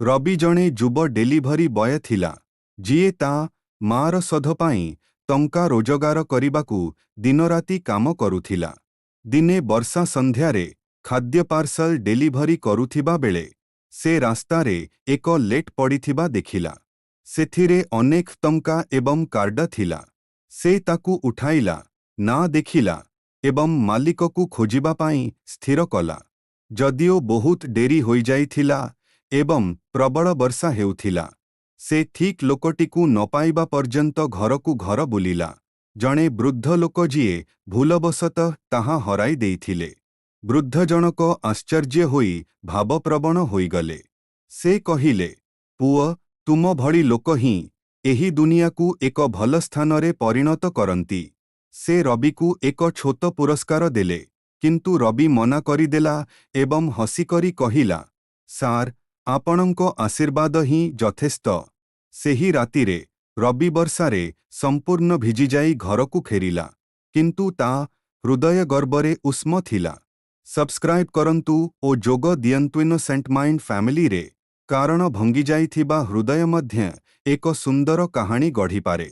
ରବି ଜଣେ ଯୁବ delivery boy ଥିଲା, ଯିଏ ତା ମାଆର ଔଷଧ ପାଇଁ ଟଙ୍କା ରୋଜଗାର କରିବାକୁ ଦିନରାତି କାମ କରୁଥିଲା। ଦିନେ ବର୍ଷା ସନ୍ଧ୍ୟାରେ ଖାଦ୍ୟ ପାର୍ସଲ ଡେଲିଭରି କରୁଥିବା ବେଳେ ସେ ରାସ୍ତାରେ ଏକ ଲେଟ୍ ପଡ଼ିଥିବା ଦେଖିଲା। ସେଥିରେ ଅନେକ ଟଙ୍କା ଏବଂ କାର୍ଡ ଥିଲା। ସେ ତାକୁ ଉଠାଇଲା, ନାଁ ଦେଖିଲା ଏବଂ ମାଲିକକୁ ଖୋଜିବା ପାଇଁ ସ୍ଥିର କଲା। ଯଦିଓ ବହୁତ ଡେରି ହୋଇଯାଇଥିଲା ଏବଂ ପ୍ରବଳ ବର୍ଷା ହେଉଥିଲା, ସେ ଠିକ୍ ଲୋକଟିକୁ ନ ପାଇବା ପର୍ଯ୍ୟନ୍ତ ଘରକୁ ଘର ବୁଲିଲା। ଜଣେ ବୃଦ୍ଧ ଲୋକ ଯିଏ ଭୁଲବଶତଃ ତାହା ହରାଇ ଦେଇଥିଲେ। ବୃଦ୍ଧ ଜଣକ ଆଶ୍ଚର୍ଯ୍ୟ ହୋଇ ଭାବପ୍ରବଣ ହୋଇଗଲେ। ସେ କହିଲେ, ପୁଅ, ତୁମ ଭଳି ଲୋକ ହିଁ ଏହି ଦୁନିଆକୁ ଏକ ଭଲ ସ୍ଥାନରେ ପରିଣତ କରନ୍ତି। ସେ ରବିକୁ ଏକ ଛୋଟ ପୁରସ୍କାର ଦେଲେ, କିନ୍ତୁ ରବି ମନା କରିଦେଲା ଏବଂ ହସିକରି କହିଲା, ସାର୍, ଆପଣଙ୍କ ଆଶୀର୍ବାଦ ହିଁ ଯଥେଷ୍ଟ। ସେହି ରାତିରେ ରବି ବର୍ଷାରେ ସମ୍ପୂର୍ଣ୍ଣ ଭିଜିଯାଇ ଘରକୁ ଫେରିଲା, କିନ୍ତୁ ତା ହୃଦୟ ଗର୍ବରେ ଉଷ୍ମ ଥିଲା। ସବସ୍କ୍ରାଇବ୍ କରନ୍ତୁ ଓ ଯୋଗ ଦିଅନ୍ତୁ ଇନୋସେଣ୍ଟ ମାଇଣ୍ଡ ଫ୍ୟାମିଲିରେ, କାରଣ ଭଙ୍ଗିଯାଇଥିବା ହୃଦୟ ମଧ୍ୟ ଏକ ସୁନ୍ଦର କାହାଣୀ ଗଢ଼ିପାରେ।